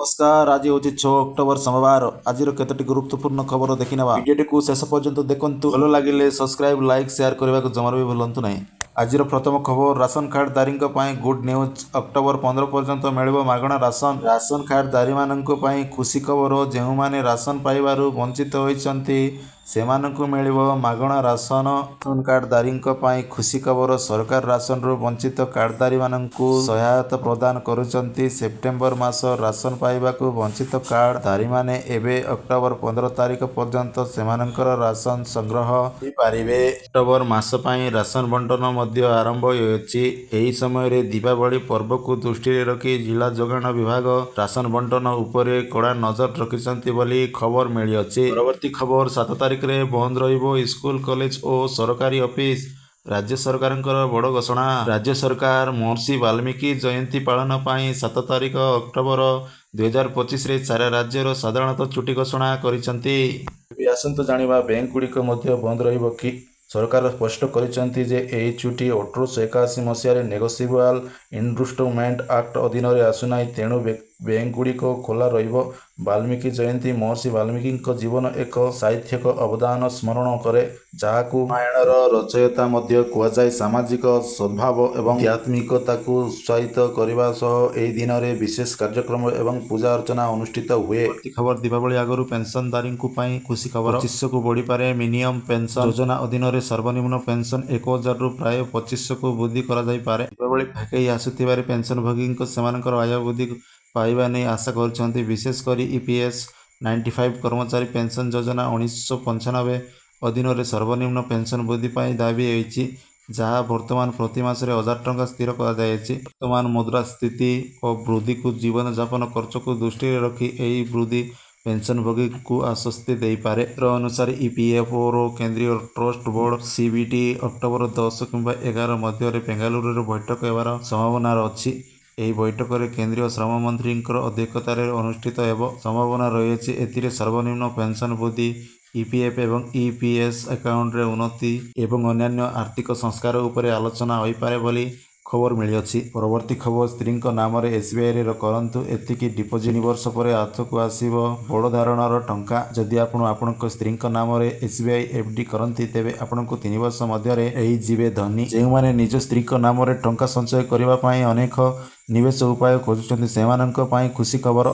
ନମସ୍କାର, ଆଜି ହେଉଛି 6 ଅକ୍ଟୋବର ସୋମବାର। ଆଜିର କେତୋଟି ଗୁରୁତ୍ୱପୂର୍ଣ୍ଣ ଖବର ଦେଖିନେବା। ଭିଡ଼ିଓଟିକୁ ଶେଷ ପର୍ଯ୍ୟନ୍ତ ଦେଖନ୍ତୁ। ଭଲ ଲାଗିଲେ ସବସ୍କ୍ରାଇବ୍, ଲାଇକ୍, ସେୟାର କରିବାକୁ ଜମାରୁ ବି ଭୁଲନ୍ତୁ ନାହିଁ। ଆଜିର ପ୍ରଥମ ଖବର, ରାସନ କାର୍ଡଧାରୀଙ୍କ ପାଇଁ ଗୁଡ୍ ନ୍ୟୁଜ୍। ଅକ୍ଟୋବର 15 ପର୍ଯ୍ୟନ୍ତ ମିଳିବ ମାଗଣା ରାସନ। ରାସନ କାର୍ଡଧାରୀମାନଙ୍କ ପାଇଁ ଖୁସି ଖବର। ଯେଉଁମାନେ ରାସନ ପାଇବାରୁ ବଞ୍ଚିତ ହୋଇଛନ୍ତି, ସେମାନଙ୍କୁ ମିଳିବ ମାଗଣା ରାସନ। ରାସନ କାର୍ଡଧାରୀଙ୍କ ପାଇଁ ଖୁସି ଖବର। ସରକାର ରାସନରୁ ବଞ୍ଚିତ କାର୍ଡଧାରୀମାନଙ୍କୁ ସହାୟତା ପ୍ରଦାନ କରୁଛନ୍ତି। ସେପ୍ଟେମ୍ବର ମାସ ରାସନ ପାଇବାକୁ ବଞ୍ଚିତ କାର୍ଡଧାରୀମାନେ ଏବେ ଅକ୍ଟୋବର 15 ତାରିଖ ପର୍ଯ୍ୟନ୍ତ ସେମାନଙ୍କର ରାସନ ସଂଗ୍ରହ କରିପାରିବେ। ଅକ୍ଟୋବର ମାସ ପାଇଁ ରାସନ ବଣ୍ଟନ ମଧ୍ୟ ଆରମ୍ଭ ହୋଇଅଛି। ଏହି ସମୟରେ ଦୀପାବଳି ପର୍ବକୁ ଦୃଷ୍ଟିରେ ରଖି ଜିଲ୍ଲା ଯୋଗାଣ ବିଭାଗ ରାସନ ବଣ୍ଟନ ଉପରେ କଡ଼ା ନଜର ରଖିଛନ୍ତି ବୋଲି ଖବର ମିଳିଅଛି। ପରବର୍ତ୍ତୀ ଖବର, 7 ତାରିଖରେ ବନ୍ଦ ରହିବ ସ୍କୁଲ, କଲେଜ ଓ ସରକାରୀ ଅଫିସ। ରାଜ୍ୟ ସରକାରଙ୍କର ବଡ଼ ଘୋଷଣା। ରାଜ୍ୟ ସରକାର ମହର୍ଷି ବାଲ୍ମୀକି ଜୟନ୍ତୀ ପାଳନ ପାଇଁ 7 ତାରିଖ ଅକ୍ଟୋବର 2025ରେ ସାରା ରାଜ୍ୟର ସାଧାରଣତଃ ଛୁଟି ଘୋଷଣା କରିଛନ୍ତି। ଏବେ ଆସନ୍ତୁ ଜାଣିବା, ବ୍ୟାଙ୍କଗୁଡ଼ିକ ମଧ୍ୟ ବନ୍ଦ ରହିବ କି? ସରକାର ସ୍ପଷ୍ଟ କରିଛନ୍ତି ଯେ ଏହି ଛୁଟି 1881 ମସିହାରେ ନେଗୋସିଏବଲ୍ ଇନଷ୍ଟ୍ରୁମେଣ୍ଟ ଆକ୍ଟ ଅଧୀନରେ ଆସୁନାହିଁ, ତେଣୁ ବ୍ୟାଙ୍କଗୁଡ଼ିକ ଖୋଲା ରହିବ। ବାଲ୍ମୀକି ଜୟନ୍ତୀ ମହର୍ଷି ବାଲ୍ମୀକିଙ୍କ ଜୀବନ ଏକ ସାହିତ୍ୟିକ ଅବଦାନ ସ୍ମରଣ କରେ, ଯାହାକୁ ରାମାୟଣର ରଚୟିତା ମଧ୍ୟ କୁହାଯାଏ। ସାମାଜିକ ସଦ୍ଭାବ ଏବଂ ଆଧ୍ୟାତ୍ମିକତାକୁ ଉତ୍ସାହିତ କରିବା ସହ ଏହି ଦିନରେ ବିଶେଷ କାର୍ଯ୍ୟକ୍ରମ ଏବଂ ପୂଜା ଅର୍ଚ୍ଚନା ଅନୁଷ୍ଠିତ ହୁଏ। ପରବର୍ତ୍ତୀ ଖବର, ଦୀପାବଳି ଆଗରୁ ପେନ୍ସନଧାରୀଙ୍କ ପାଇଁ ଖୁସି ଖବର। 2500କୁ ବଢ଼ିପାରେ ମିନିମମ୍ ପେନ୍ସନ। ଯୋଜନା ଅଧୀନରେ ସର୍ବନିମ୍ନ ପେନ୍ସନ 1000ରୁ ପ୍ରାୟ 2500କୁ ବୃଦ୍ଧି କରାଯାଇପାରେ। ଦୀପାବଳି ପାଖେଇ ଆସୁଥିବାରୁ ପେନ୍ସନଭୋଗୀଙ୍କ ସେମାନଙ୍କର ଆୟ ବୃଦ୍ଧି ପାଇବା ନେଇ ଆଶା କରୁଛନ୍ତି। ବିଶେଷ କରି ଇପିଏସ୍ 95 କର୍ମଚାରୀ ପେନ୍ସନ ଯୋଜନା 1995 ଅଧୀନରେ ସର୍ବନିମ୍ନ ପେନ୍ସନ ବୃଦ୍ଧି ପାଇଁ ଦାବି ହୋଇଛି, ଯାହା ବର୍ତ୍ତମାନ ପ୍ରତି ମାସରେ 1000 ଟଙ୍କା ସ୍ଥିର କରାଯାଇଛି। ବର୍ତ୍ତମାନ ମୁଦ୍ରାସ୍ଫୀତି ଓ ବୃଦ୍ଧିକୁ ଜୀବନଯାପନ ଖର୍ଚ୍ଚକୁ ଦୃଷ୍ଟିରେ ରଖି ଏହି ବୃଦ୍ଧି ପେନ୍ସନଭୋଗୀଙ୍କୁ ଆଶ୍ୱସ୍ତି ଦେଇପାରେ। ସୂତ୍ର ଅନୁସାରେ, ଇପିଏଫ୍ଓର କେନ୍ଦ୍ରୀୟ ଟ୍ରଷ୍ଟ ବୋର୍ଡ ସିବିଟି ଅକ୍ଟୋବର 10 କିମ୍ବା 11 ମଧ୍ୟରେ ବେଙ୍ଗାଲୁରୁରେ ବୈଠକ ହେବାର ସମ୍ଭାବନା ଅଛି। ଏହି ବୈଠକରେ କେନ୍ଦ୍ରୀୟ ଶ୍ରମ ମନ୍ତ୍ରୀଙ୍କର ଅଧ୍ୟକ୍ଷତାରେ ଅନୁଷ୍ଠିତ ହେବ ସମ୍ଭାବନା ରହିଛି। ଏଥିରେ ସର୍ବନିମ୍ନ ପେନ୍ସନ ବୃଦ୍ଧି, ଇପିଏଫ୍ ଏବଂ ଇପିଏସ୍ ଆକାଉଣ୍ଟରେ ଉନ୍ନତି ଏବଂ ଅନ୍ୟାନ୍ୟ ଆର୍ଥିକ ସଂସ୍କାର ଉପରେ ଆଲୋଚନା ହୋଇପାରେ ବୋଲି ଖବର ମିଳିଅଛି। ପରବର୍ତ୍ତୀ ଖବର, ସ୍ତ୍ରୀଙ୍କ ନାମରେ ଏସବିଆଇରେ କରନ୍ତୁ ଏତିକି ଡିପୋଜିଟ୍, 3 ବର୍ଷ ପରେ ହାତକୁ ଆସିବ ବଡ଼ ଧରଣର ଟଙ୍କା। ଯଦି ଆପଣ ଆପଣଙ୍କ ସ୍ତ୍ରୀଙ୍କ ନାମରେ ଏସବିଆଇ ଏଫଡି କରନ୍ତି, ତେବେ ଆପଣଙ୍କୁ 3 ବର୍ଷ ମଧ୍ୟରେ ହେଇଯିବେ ଧନୀ। ଯେଉଁମାନେ ନିଜ ସ୍ତ୍ରୀଙ୍କ ନାମରେ ଟଙ୍କା ସଞ୍ଚୟ କରିବା ପାଇଁ ଅନେକ ନିବେଶ ଉପାୟ ଖୋଜୁଛନ୍ତି, ସେମାନଙ୍କ ପାଇଁ ଖୁସି ଖବର।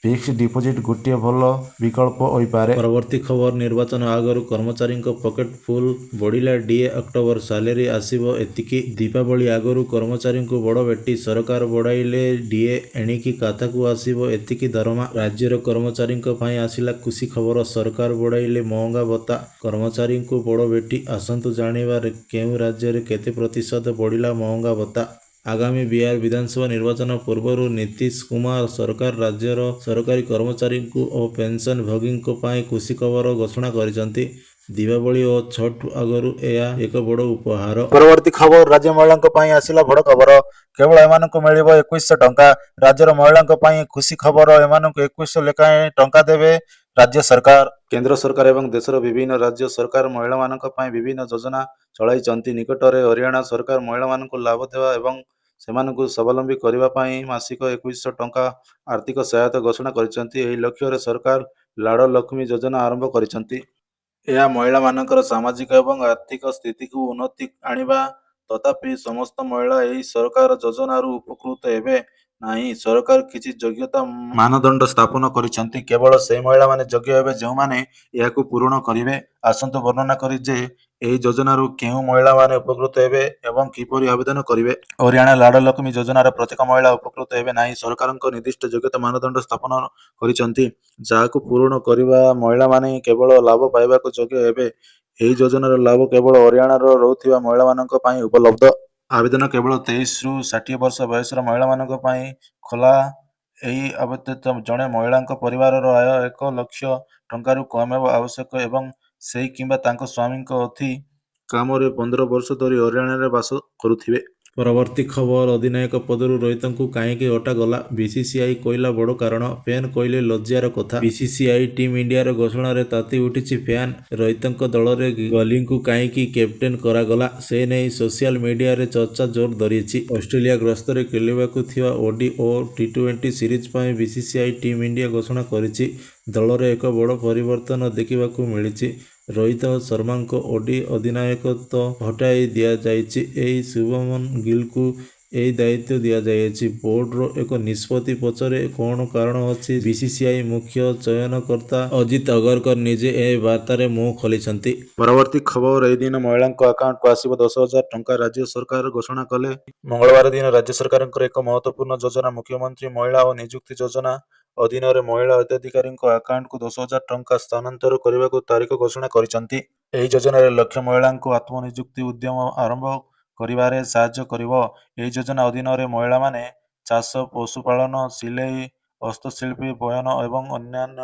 ଫିକ୍ସଡ ଡିପୋଜିଟ୍ ଗୋଟିଏ ଭଲ ବିକଳ୍ପ ହୋଇପାରେ। ପରବର୍ତ୍ତୀ ଖବର, ନିର୍ବାଚନ ଆଗରୁ କର୍ମଚାରୀଙ୍କ ପକେଟ ଫୁଲ, ବଢ଼ିଲା ଡିଏ, ଅକ୍ଟୋବର ସାଲେରୀ ଆସିବ ଏତିକି। ଦୀପାବଳି ଆଗରୁ କର୍ମଚାରୀଙ୍କୁ ବଡ଼ ଭେଟି। ସରକାର ବଢ଼ାଇଲେ ଡିଏ, ଏଣିକି ଖାତାକୁ ଆସିବ ଏତିକି ଦରମା। ରାଜ୍ୟର କର୍ମଚାରୀଙ୍କ ପାଇଁ ଆସିଲା ଖୁସି ଖବର। ସରକାର ବଢ଼ାଇଲେ ମହଙ୍ଗା ଭତ୍ତା। କର୍ମଚାରୀଙ୍କୁ ବଡ଼ ଭେଟି। ଆସନ୍ତୁ ଜାଣିବା, କେଉଁ ରାଜ୍ୟରେ କେତେ ପ୍ରତିଶତ ବଢ଼ିଲା ମହଙ୍ଗା ଭତ୍ତା। ଆଗାମୀ ବିହାର ବିଧାନସଭା ନିର୍ବାଚନ ପୂର୍ବରୁ ନୀତିଶ କୁମାର ସରକାର ରାଜ୍ୟର ସରକାରୀ କର୍ମଚାରୀଙ୍କୁ ଓ ପେନ୍ସନଭୋଗୀଙ୍କ ପାଇଁ ଖୁସି ଖବର ଘୋଷଣା କରିଛନ୍ତି। ଦୀପାବଳି ଓ ଛଠ ଆଗରୁ ଏହା ଏକ ବଡ଼ ଉପହାର। ପରବର୍ତ୍ତୀ ଖବର, ରାଜ୍ୟ ମହିଳାଙ୍କ ପାଇଁ ଆସିଲା ବଡ଼ ଖବର। କେବଳ ଏମାନଙ୍କୁ ମିଳିବ 2100 ଟଙ୍କା। ରାଜ୍ୟର ମହିଳାଙ୍କ ପାଇଁ ଖୁସି ଖବର। ଏମାନଙ୍କୁ 2100 ଲେଖାଏଁ ଟଙ୍କା ଦେବେ ରାଜ୍ୟ ସରକାର। କେନ୍ଦ୍ର ସରକାର ଏବଂ ଦେଶର ବିଭିନ୍ନ ରାଜ୍ୟ ସରକାର ମହିଳାମାନଙ୍କ ପାଇଁ ବିଭିନ୍ନ ଯୋଜନା ଚଳାଇଛନ୍ତି। ନିକଟରେ ହରିୟାଣା ସରକାର ମହିଳାମାନଙ୍କୁ ଲାଭ ଦେବା ଏବଂ ସେମାନଙ୍କୁ ସ୍ୱାବଲମ୍ବୀ କରିବା ପାଇଁ ମାସିକ 2100 ଟଙ୍କା ଆର୍ଥିକ ସହାୟତା ଘୋଷଣା କରିଛନ୍ତି। ଏହି ଲକ୍ଷ୍ୟରେ ସରକାର ଲାଡ଼ ଲକ୍ଷ୍ମୀ ଯୋଜନା ଆରମ୍ଭ କରିଛନ୍ତି। ଏହା ମହିଳାମାନଙ୍କର ସାମାଜିକ ଏବଂ ଆର୍ଥିକ ସ୍ଥିତିକୁ ଉନ୍ନତି ଆଣିବା। ତଥାପି, ସମସ୍ତ ମହିଳା ଏହି ସରକାର ଯୋଜନାରୁ ଉପକୃତ ହେବେ ନାହିଁ। ସରକାର କିଛି ଯୋଗ୍ୟତା ମାନଦଣ୍ଡ ସ୍ଥାପନ କରିଛନ୍ତି। କେବଳ ସେହି ମହିଳାମାନେ ଯୋଗ୍ୟ ହେବେ ଯେଉଁମାନେ ଏହାକୁ ପୂରଣ କରିବେ। ଆସନ୍ତୁ ବର୍ଣ୍ଣନା କରି ଯେ ଏହି ଯୋଜନାରୁ କେଉଁ ମହିଳାମାନେ ଉପକୃତ ହେବେ ଏବଂ କିପରି ଆବେଦନ କରିବେ। ହରିୟାଣା ଲାଡ଼ ଲକ୍ଷ୍ମୀ ଯୋଜନାର ପ୍ରତ୍ୟେକ ମହିଳା ଉପକୃତ ହେବେ ନାହିଁ। ସରକାରଙ୍କ ନିର୍ଦ୍ଦିଷ୍ଟ ଯୋଗ୍ୟତା ମାନଦଣ୍ଡ ସ୍ଥାପନ କରିଛନ୍ତି, ଯାହାକୁ ପୂରଣ କରିବା ମହିଳାମାନେ କେବଳ ଲାଭ ପାଇବାକୁ ଯୋଗ୍ୟ ହେବେ। ଏହି ଯୋଜନାର ଲାଭ କେବଳ ହରିୟାଣାର ରହୁଥିବା ମହିଳାମାନଙ୍କ ପାଇଁ ଉପଲବ୍ଧ। ଆବେଦନ କେବଳ 23ରୁ 60 ବର୍ଷ ବୟସର ମହିଳାମାନଙ୍କ ପାଇଁ ଖୋଲା। ଏହି ବ୍ୟତୀତ ଜଣେ ମହିଳାଙ୍କ ପରିବାରର ଆୟ 1 ଲକ୍ଷ ଟଙ୍କାରୁ କମ୍ ହେବା ଆବଶ୍ୟକ ଏବଂ ସେହି କିମ୍ବା ତାଙ୍କ ସ୍ୱାମୀଙ୍କ ଅତି କମରେ 15 ବର୍ଷ ଧରି ହରିୟାଣାରେ ବାସ କରୁଥିବେ। ପରବର୍ତ୍ତୀ ଖବର ଅଧିନାୟକ ପଦରୁ ରୋହିତଙ୍କୁ କାହିଁକି ହଟାଗଲା? ବିସିସିଆଇ କହିଲା ବଡ଼ କାରଣ, ଫ୍ୟାନ୍ କହିଲେ ଲଜ୍ଜାର କଥା। ବିସିସିଆଇ ଟିମ୍ ଇଣ୍ଡିଆର ଘୋଷଣାରେ ତାତି ଉଠିଛି ଫ୍ୟାନ୍। ରୋହିତଙ୍କ ଦଳରେ ଗିଲଙ୍କୁ କାହିଁକି କ୍ୟାପଟେନ୍ କରାଗଲା, ସେ ନେଇ ସୋସିଆଲ ମିଡିଆରେ ଚର୍ଚ୍ଚା ଜୋର ଧରିଛି। ଅଷ୍ଟ୍ରେଲିଆ ଗସ୍ତରେ ଖେଳିବାକୁ ଥିବା ଓଡି ଓ ଟି-ଟ୍ୱେଣ୍ଟି ସିରିଜ ପାଇଁ ବିସିସିଆଇ ଟିମ୍ ଇଣ୍ଡିଆ ଘୋଷଣା କରିଛି। ଦଳରେ ଏକ ବଡ଼ ପରିବର୍ତ୍ତନ ଦେଖିବାକୁ ମିଳିଛି। ରୋହିତ ଶର୍ମାଙ୍କ ଓଡି ଅଧିନାୟକତ୍ୱ ହଟାଇ ଦିଆଯାଇଛି ଓ ଶୁଭମନ ଗିଲଙ୍କୁ ଏହି ଦାୟିତ୍ୱ ଦିଆଯାଇଛି। ବୋର୍ଡର ଏକ ନିଷ୍ପତ୍ତି ପଛରେ କଣ କାରଣ ଅଛି, ବିସିସିଆଇ ମୁଖ୍ୟ ଚୟନକର୍ତ୍ତା ଅଜିତ ଅଗରକର ନିଜେ ଏ ବାର୍ତ୍ତାରେ ମୁହଁ ଖୋଲିଛନ୍ତି। ପରବର୍ତ୍ତୀ ଖବର ଏହି ଦିନ ମହିଳାଙ୍କ ଆକାଉଣ୍ଟକୁ ଆସିବ 10,000 ଟଙ୍କା, ରାଜ୍ୟ ସରକାର ଘୋଷଣା କଲେ। ମଙ୍ଗଳବାର ଦିନ ରାଜ୍ୟ ସରକାରଙ୍କର ଏକ ମହତ୍ତ୍ୱପୂର୍ଣ୍ଣ ଯୋଜନା ମୁଖ୍ୟମନ୍ତ୍ରୀ ମହିଳା ଓ ନିଯୁକ୍ତି ଯୋଜନା ଅଧୀନରେ ମହିଳା ହିତାଧିକାରୀଙ୍କ ଆକାଉଣ୍ଟକୁ 10,000 ଟଙ୍କା ସ୍ଥାନାନ୍ତର କରିବାକୁ ତାରିଖ ଘୋଷଣା କରିଛନ୍ତି। ଏହି ଯୋଜନାର ଲକ୍ଷ୍ୟ ମହିଳାଙ୍କୁ ଆତ୍ମନିଯୁକ୍ତି ଉଦ୍ୟମ ଆରମ୍ଭ କରିବାରେ ସାହାଯ୍ୟ କରିବ। ଏହି ଯୋଜନା ଅଧୀନରେ ମହିଳାମାନେ ଚାଷ, ପଶୁପାଳନ, ସିଲେଇ, ହସ୍ତଶିଳ୍ପ, ବୟନ ଏବଂ ଅନ୍ୟାନ୍ୟ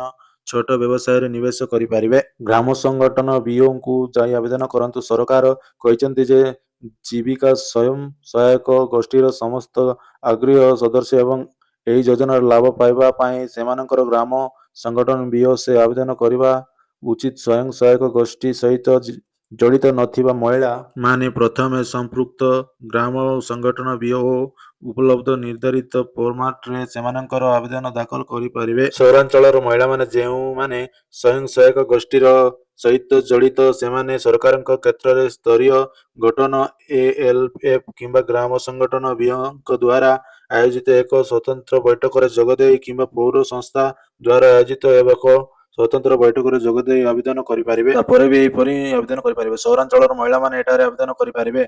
ଛୋଟ ବ୍ୟବସାୟରେ ନିବେଶ କରିପାରିବେ। ଗ୍ରାମ ସଂଗଠନ ବିଇଓଙ୍କୁ ଯାଇ ଆବେଦନ କରନ୍ତୁ। ସରକାର କହିଛନ୍ତି ଯେ ଜୀବିକା ସ୍ୱୟଂ ସହାୟକ ଗୋଷ୍ଠୀର ସମସ୍ତ ଆଗ୍ରହୀ ସଦସ୍ୟ ଏବଂ ଏହି ଯୋଜନାର ଲାଭ ପାଇବା ପାଇଁ ସେମାନଙ୍କର ଗ୍ରାମ ସଂଗଠନ ବିଇଓ ସେ ଆବେଦନ କରିବା ଉଚିତ। ସ୍ୱୟଂ ସହାୟକ ଗୋଷ୍ଠୀ ସହିତ ଜଡ଼ିତ ନଥିବା ମହିଳାମାନେ ପ୍ରଥମେ ସମ୍ପୃକ୍ତ ଗ୍ରାମ ସଂଗଠନ ବିଇଓ ଉପଲବ୍ଧ ନିର୍ଦ୍ଧାରିତ ଫର୍ମାଟରେ ସେମାନଙ୍କର ଆବେଦନ ଦାଖଲ କରିପାରିବେ। ସହରାଞ୍ଚଳର ମହିଳାମାନେ ଯେଉଁମାନେ ସ୍ୱୟଂ ସହାୟକ ଗୋଷ୍ଠୀର ସହିତ ଜଡ଼ିତ, ସେମାନେ ସରକାରଙ୍କ କ୍ଷେତ୍ରରେ ସ୍ତରୀୟ ଗଠନ ଏଏଲଏଫ କିମ୍ବା ଗ୍ରାମ ସଂଗଠନ ବିଇଓଙ୍କ ଦ୍ୱାରା ଆୟୋଜିତ ଏକ ସ୍ୱତନ୍ତ୍ର ବୈଠକରେ ଯୋଗଦେଇ କିମ୍ବା ପୌର ସଂସ୍ଥା ଦ୍ୱାରା ଆୟୋଜିତ ଏକ ସ୍ୱତନ୍ତ୍ର ବୈଠକରେ ଯୋଗଦେଇ ଆବେଦନ କରିପାରିବେ। ତାପରେ ବି ଏହିପରି ଆବେଦନ କରିପାରିବେ। ସହରାଞ୍ଚଳର ମହିଳାମାନେ ଏଠାରେ ଆବେଦନ କରିପାରିବେ।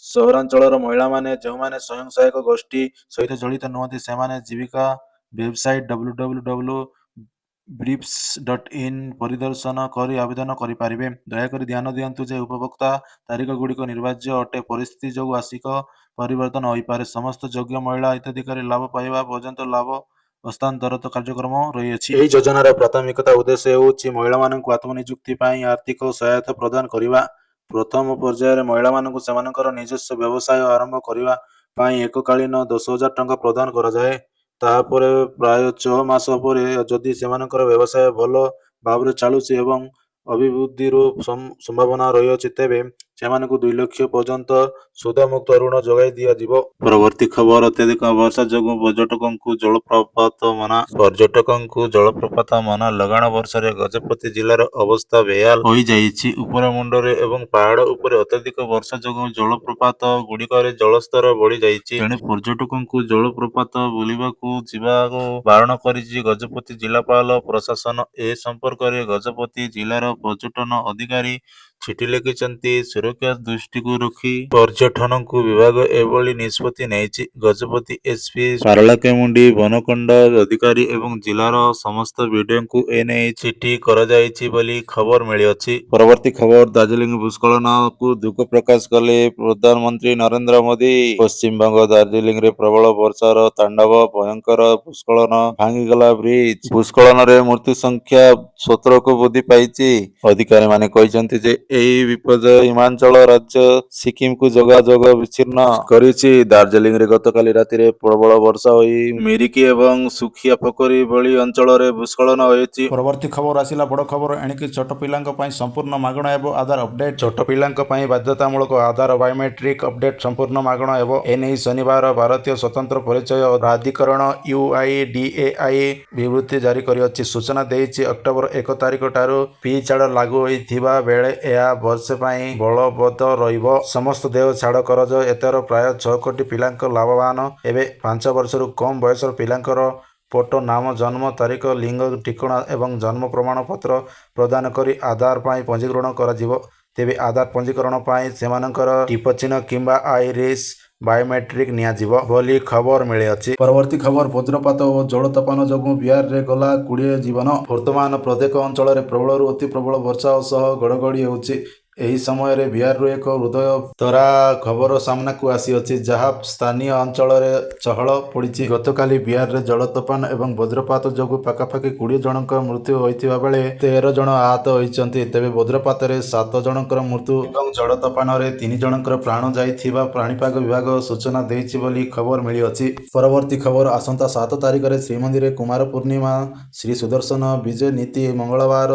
ସହରାଞ୍ଚଳର ମହିଳାମାନେ ଯେଉଁମାନେ ସ୍ୱୟଂ ସହାୟକ ଗୋଷ୍ଠୀ ସହିତ ଜଡ଼ିତ ନୁହଁନ୍ତି, ସେମାନେ ଜୀବିକା ୱେବସାଇଟ୍ www.brips.in ପରିଦର୍ଶନ କରି ଆବେଦନ କରିପାରିବେ। ଦୟାକରି ଧ୍ୟାନ ଦିଅନ୍ତୁ ଯେ ଉପଭୋକ୍ତା ତାରିଖଗୁଡ଼ିକ ନିର୍ବାଜ୍ୟ ଅଟେ, ପରିସ୍ଥିତି ଯୋଗୁଁ ଆଂଶିକ ପରିବର୍ତ୍ତନ ହୋଇପାରେ। ସମସ୍ତ ଯୋଗ୍ୟ ମହିଳା ହିତାଧିକାରୀ ଲାଭ ପାଇବା ପର୍ଯ୍ୟନ୍ତ ଲାଭ ହସ୍ତାନ୍ତର କାର୍ଯ୍ୟକ୍ରମ ରହିଅଛି। ଏହି ଯୋଜନାର ପ୍ରାଥମିକତା ଉଦ୍ଦେଶ୍ୟ ହେଉଛି ମହିଳାମାନଙ୍କୁ ଆତ୍ମନିଯୁକ୍ତି ପାଇଁ ଆର୍ଥିକ ସହାୟତା ପ୍ରଦାନ କରିବା। ପ୍ରଥମ ପର୍ଯ୍ୟାୟରେ ମହିଳାମାନଙ୍କୁ ସେମାନଙ୍କର ନିଜସ୍ୱ ବ୍ୟବସାୟ ଆରମ୍ଭ କରିବା ପାଇଁ ଏକକାଳୀନ 10,000 ଟଙ୍କା ପ୍ରଦାନ କରାଯାଏ। ତାପରେ ପ୍ରାୟ 6 ମାସ ପରେ ଯଦି ସେମାନଙ୍କର ବ୍ୟବସାୟ ଭଲ ଭାବରେ ଚାଲୁଛି ଏବଂ ଅଭିବୃଦ୍ଧିର ସମ୍ଭାବନା ରହିଅଛି, ତେବେ ସେମାନଙ୍କୁ 2 ଲକ୍ଷ ପର୍ଯ୍ୟନ୍ତ ସୁଧମୁକ୍ତ ଋଣ ଯୋଗାଇ ଦିଆଯିବ। ପରବର୍ତ୍ତୀ ଖବର ଅତ୍ୟଧିକ ବର୍ଷା ଯୋଗୁଁ ପର୍ଯ୍ୟଟକଙ୍କୁ ଜଳପ୍ରପାତ ମନା। ପର୍ଯ୍ୟଟକଙ୍କୁ ଜଳପ୍ରପାତ ମନା। ଲଗାଣ ବର୍ଷାରେ ଗଜପତି ଜିଲ୍ଲାର ଅବସ୍ଥା ବେହାଲ ହୋଇଯାଇଛି। ଉପରମୁଣ୍ଡରେ ଏବଂ ପାହାଡ଼ ଉପରେ ଅତ୍ୟଧିକ ବର୍ଷା ଯୋଗୁଁ ଜଳପ୍ରପାତ ଗୁଡ଼ିକରେ ଜଳସ୍ତର ବଢ଼ିଯାଇଛି। ତେଣୁ ପର୍ଯ୍ୟଟକଙ୍କୁ ଜଳପ୍ରପାତ ବୁଲିବାକୁ ଯିବାକୁ ବାରଣ କରିଛି ଗଜପତି ଜିଲ୍ଲାପାଳ ପ୍ରଶାସନ। ଏ ସମ୍ପର୍କରେ ଗଜପତି ଜିଲ୍ଲାର ପର୍ଯ୍ୟଟନ ଅଧିକାରୀ ଚିଠି ଲେଖିଛନ୍ତି। ସୁରକ୍ଷା ଦୃଷ୍ଟିକୁ ରଖି ପର୍ଯ୍ୟଟନକୁ ବିଭାଗ ଏଭଳି ନିଷ୍ପତ୍ତି ନେଇଛି। ଗଜପତି ଏସପି, ପାରଳାଖେମୁଣ୍ଡି ବନଖଣ୍ଡ ଅଧିକାରୀ ଏବଂ ଜିଲ୍ଲାର ସମସ୍ତ ବିଡିଓଙ୍କୁ ଏନେଇ ଚିଠି କରାଯାଇଛି ବୋଲି ଖବର ମିଳିଅଛି। ପରବର୍ତ୍ତୀ ଖବର ଦାର୍ଜିଲିଂ ଭୂସ୍ଖଳନକୁ ଦୁଃଖ ପ୍ରକାଶ କଲେ ପ୍ରଧାନମନ୍ତ୍ରୀ ନରେନ୍ଦ୍ର ମୋଦି। ପଶ୍ଚିମବଙ୍ଗ ଦାର୍ଜିଲିଂରେ ପ୍ରବଳ ବର୍ଷାର ତାଣ୍ଡବ, ଭୟଙ୍କର ଭୂସ୍ଖଳନ, ଭାଙ୍ଗିଗଲା ବ୍ରିଜ। ଭୂସ୍ଖଳନରେ ମୃତ୍ୟୁ ସଂଖ୍ୟା 17କୁ ବୃଦ୍ଧି ପାଇଛି। ଅଧିକାରୀମାନେ କହିଛନ୍ତି ଯେ ଏହି ବିପର୍ଯ୍ୟୟ ହିମାଚଳ ରାଜ୍ୟ ସିକିମକୁ ଯୋଗାଯୋଗ ବିଚ୍ଛିନ୍ନ କରିଛି। ଦାର୍ଜିଲିଂରେ ଗତକାଲି ରାତିରେ ପ୍ରବଳ ବର୍ଷା ହୋଇ ମିରିକି ଏବଂ ସୁଖିଆପୋଖରୀ ଭଳି ଅଞ୍ଚଳରେ ଭୂସ୍ଖଳନ ହୋଇଛି। ପରବର୍ତ୍ତୀ ଖବର ଆସିଲା ବଡ଼ ଖବର, ଏଣିକି ଛୋଟ ପିଲାଙ୍କ ପାଇଁ ସମ୍ପୂର୍ଣ୍ଣ ମାଗଣା ହେବ ଆଧାର ଅପଡେଟ୍। ଛୋଟ ପିଲାଙ୍କ ପାଇଁ ବାଧ୍ୟତାମୂଳକ ଆଧାର ବାୟୋମେଟ୍ରିକ୍ ଅପଡେଟ୍ ସମ୍ପୂର୍ଣ୍ଣ ମାଗଣା ହେବ। ଏନେଇ ଶନିବାର ଭାରତୀୟ ସ୍ୱତନ୍ତ୍ର ପରିଚୟ ପ୍ରାଧିକରଣ ୟୁଆଇଡିଏଆଇ ବିବୃତ୍ତି ଜାରି କରିଅଛି। ସୂଚନା ଦେଇଛି, ଅକ୍ଟୋବର 1 ତାରିଖଠାରୁ ଫି ଛାଡ଼ ଲାଗୁ ହୋଇଥିବା ବେଳେ ଏହା ବର୍ଷେ ପାଇଁ ବଳବତ୍ତ ରହିବ। ସମସ୍ତ ଦେୟ ଛାଡ଼ କରାଯାଇ ଏଥର ପ୍ରାୟ 6 କୋଟି ପିଲାଙ୍କ ଲାଭବାନ ହେବେ। 5 ବର୍ଷରୁ କମ୍ ବୟସର ପିଲାଙ୍କର ଫଟୋ, ନାମ, ଜନ୍ମ ତାରିଖ, ଲିଙ୍ଗ, ଠିକଣା ଏବଂ ଜନ୍ମ ପ୍ରମାଣପତ୍ର ପ୍ରଦାନ କରି ଆଧାର ପାଇଁ ପଞ୍ଜୀକରଣ କରାଯିବ। ତେବେ ଆଧାର ପଞ୍ଜୀକରଣ ପାଇଁ ସେମାନଙ୍କର ଟିପଚିହ୍ନ କିମ୍ବା ଆଇରିସ୍ ବାୟୋମେଟ୍ରିକ୍ ନିଆଯିବ ବୋଲି ଖବର ମିଳିଅଛି। ପରବର୍ତ୍ତୀ ଖବର ବଜ୍ରପାତ ଓ ଝଡ଼ ତୋଫାନ ଯୋଗୁଁ ବିହାରରେ ଗଲା 20 ଜୀବନ। ବର୍ତ୍ତମାନ ପ୍ରତ୍ୟେକ ଅଞ୍ଚଳରେ ପ୍ରବଳରୁ ଅତି ପ୍ରବଳ ବର୍ଷା ସହ ଘଡ଼ଘଡ଼ି ହେଉଛି। ଏହି ସମୟରେ ବିହାରରୁ ଏକ ହୃଦୟ ତରା ଖବର ସାମ୍ନାକୁ ଆସିଅଛି, ଯାହା ସ୍ଥାନୀୟ ଅଞ୍ଚଳରେ ଚହଳ ପଡ଼ିଛି। ଗତକାଲି ବିହାରରେ ଝଡ଼ ତୋଫାନ ଏବଂ ବଜ୍ରପାତ ଯୋଗୁଁ ପାଖାପାଖି 20 ଜଣଙ୍କ ମୃତ୍ୟୁ ହୋଇଥିବା ବେଳେ 13 ଜଣ ଆହତ ହୋଇଛନ୍ତି। ତେବେ ବଜ୍ରପାତରେ 7 ଜଣଙ୍କର ମୃତ୍ୟୁ ଏବଂ ଝଡ଼ ତୋଫାନରେ 3 ଜଣଙ୍କର ପ୍ରାଣ ଯାଇଥିବା ପାଣିପାଗ ବିଭାଗ ସୂଚନା ଦେଇଛି ବୋଲି ଖବର ମିଳିଅଛି। ପରବର୍ତ୍ତୀ ଖବର, ଆସନ୍ତା 7 ତାରିଖରେ ଶ୍ରୀମନ୍ଦିରରେ କୁମାର ପୂର୍ଣ୍ଣିମା। ଶ୍ରୀ ସୁଦର୍ଶନ ବିଜେ ନୀତି ମଙ୍ଗଳବାର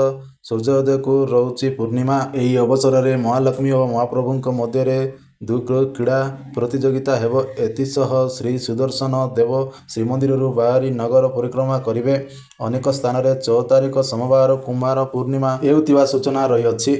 ସୂର୍ଯ୍ୟୋଦୟକୁ ରହୁଛି ପୂର୍ଣ୍ଣିମା। ଏହି ଅବସରରେ ମହାଲକ୍ଷ୍ମୀ ଓ ମହାପ୍ରଭୁଙ୍କ ମଧ୍ୟରେ ଦ୍ୱିକ୍ରୀଡ଼ା ପ୍ରତିଯୋଗିତା ହେବ। ଏଥିସହ ଶ୍ରୀ ସୁଦର୍ଶନ ଦେବ ଶ୍ରୀମନ୍ଦିରରୁ ବାହାରି ନଗର ପରିକ୍ରମା କରିବେ। ଅନେକ ସ୍ଥାନରେ 6 ତାରିଖ ସୋମବାର କୁମାର ପୂର୍ଣ୍ଣିମା ହେଉଥିବା ସୂଚନା ରହିଅଛି।